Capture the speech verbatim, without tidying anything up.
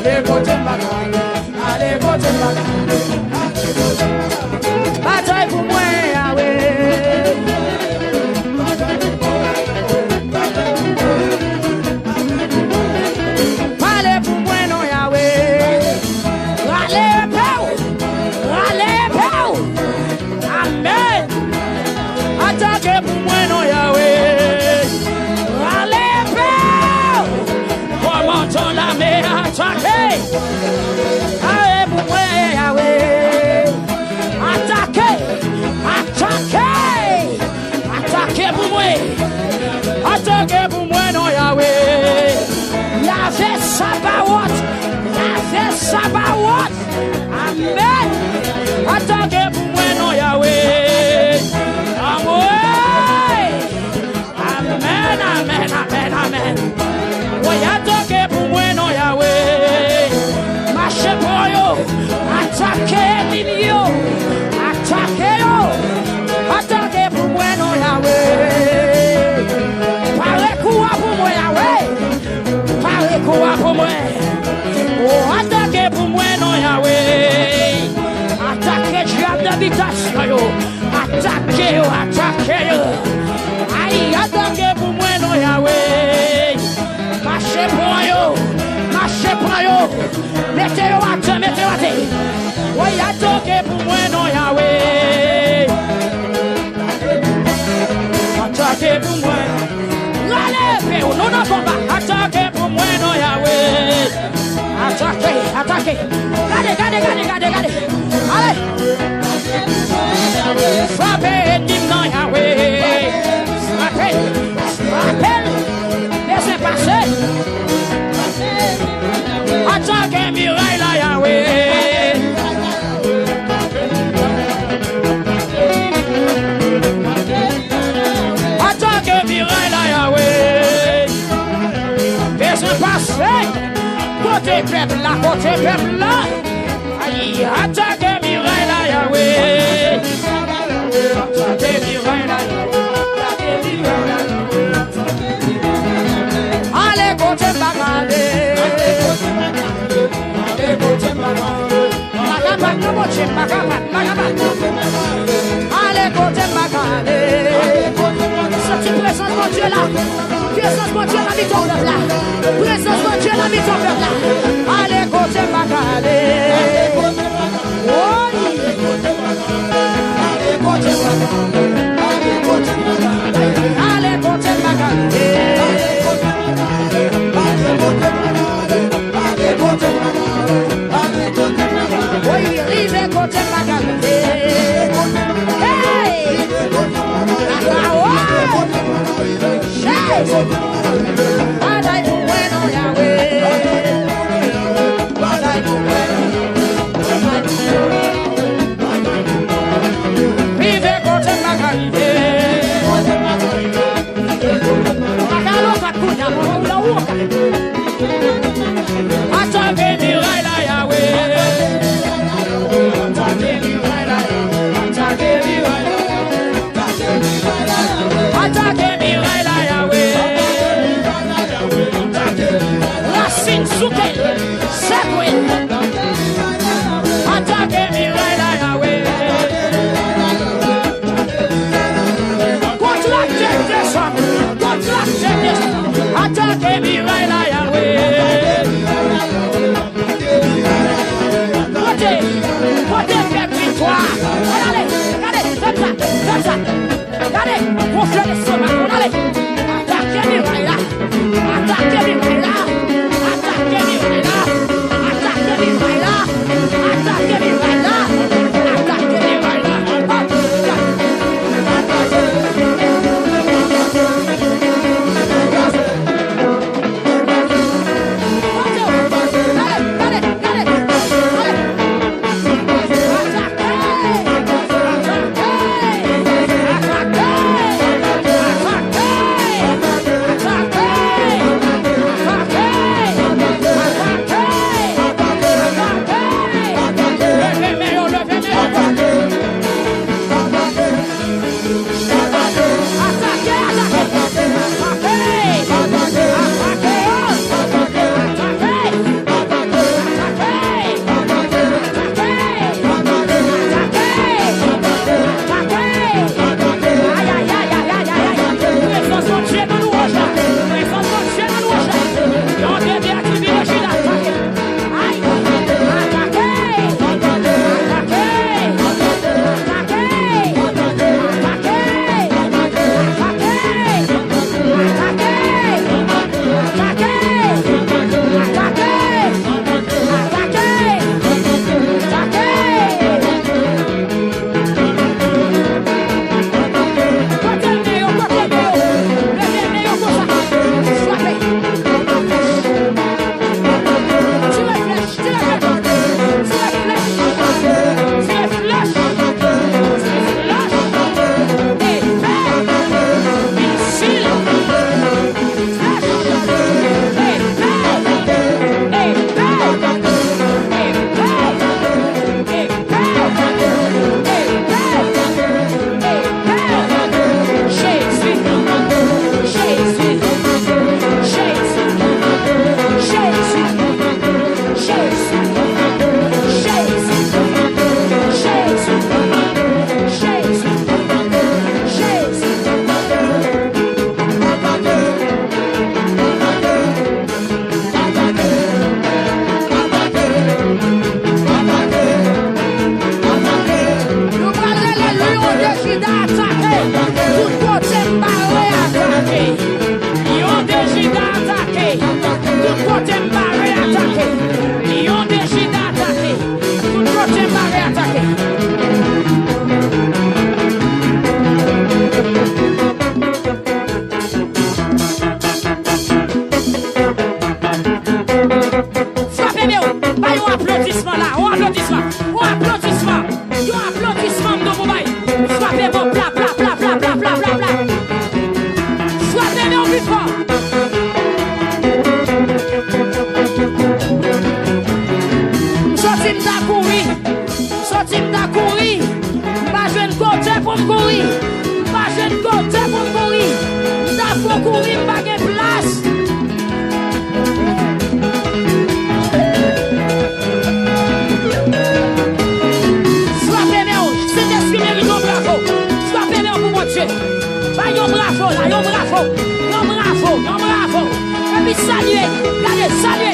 Ale kote m pa ka ale, ale kote m pa ka ale. Batay pou mwen, Yawe. Pale pou mwen non, Yawe. Rale epe w. Rale epe w. Amèn. Atake pou mwen non, Yawe. Rale epe w. Kòmandan lame a, atake. Atake pou mwen, Yawe. Atake. Atake. Atake pou mwen. Atake pou mwen non, Yawe. Yave Sabawot. Yave Sabawot. Amèn. Atake pou mwen non, Yawe. Amwey. Amèn, amèn, amèn, amèn. Woy, atake pou mwen non, Yawe. Mache pran yo. Atake ènmi m yo. Atake yo. Atake pou mwen non, Yawe. Pare kou a pou mwen, Yawe. Pare kou a pou mwen. O, atake pou mwen non, Yawe. Atake dyab nan bitasyon yo. Atake yo, atake yo. Ay, atake pou mwen non, Yawe. Mache pran yo, mache pran yo. Mete yo atè, mete yo atè. Woy, atake pou mwen non, Yawe. Atake pou mwen. Rale epe w, nou nan konba. Atake pou mwen non, Yawe. Atake, atake. Gade, gade, gade, gade, gade. Ale. Frape ènmi m nan, Yawe. Frape, frape l. Bezwen pase. Atake miray la, Yawe. Atake miray la, Yawe. Bezwen pase. Kote pèp la, kote pèp la. Ay, atake miray la, Yawe. Atake miray la, Yawe. Ale kote m pa ka ale. Ale kote m pa ka ale. M pa kapab non, Bondye, m pa kapab, m pa kapab. Ale kote m pa ka ale. Santi prezans Bondye la. Prezans Bondye nan mitan pèp la. Prezans Bondye nan mitan pèp la. Ale kote m pa ka ale. Woy. Ale kote m pa ka ale. Woy, rive kote m pa ka rive. Hey! Papa, woy! Hey! Batay pou mwen non, Yawe. Batay pou mwen. Rive kote m pa ka rive. Pa ka al Okap kounye a, pa ka al Okap. Atake miray la, Yawe. Atake miray la, Yawe. Atake miray la, Yawe. Atake miray la, Yawe. Rasin souke l, sekwe l. Atake miray la, Yawe. Kontrakte desann, kontrakte desann. Atake miray la, Yawe. Pote, pote pèp viktwa. Ale, gade, fè sa, fè sa. Gade, gonfle lestomak ou, ale. Atake miray la. Atake miray la. Atake miray la. Atake miray la. Atake miray la. Atake miray la. Atake. Yon aplodisman la, yon aplodisman, yon aplodisman, yon aplodisman m do pou bay. Frape men w pla, pla, pla. Frape men w pi fò. M soti m ta kouri. M soti m ta kouri. M pa jwenn kote pou m kouri. M pa jwenn kote pou m kouri. M ta fon kouri, m pa gen plas. Frape men w, Sentespri merite yon bravo. Frape men w pou Bondye. Bay yon bravo la, yon bravo, yon bravo, yon bravo. Epi salye, gade, salye,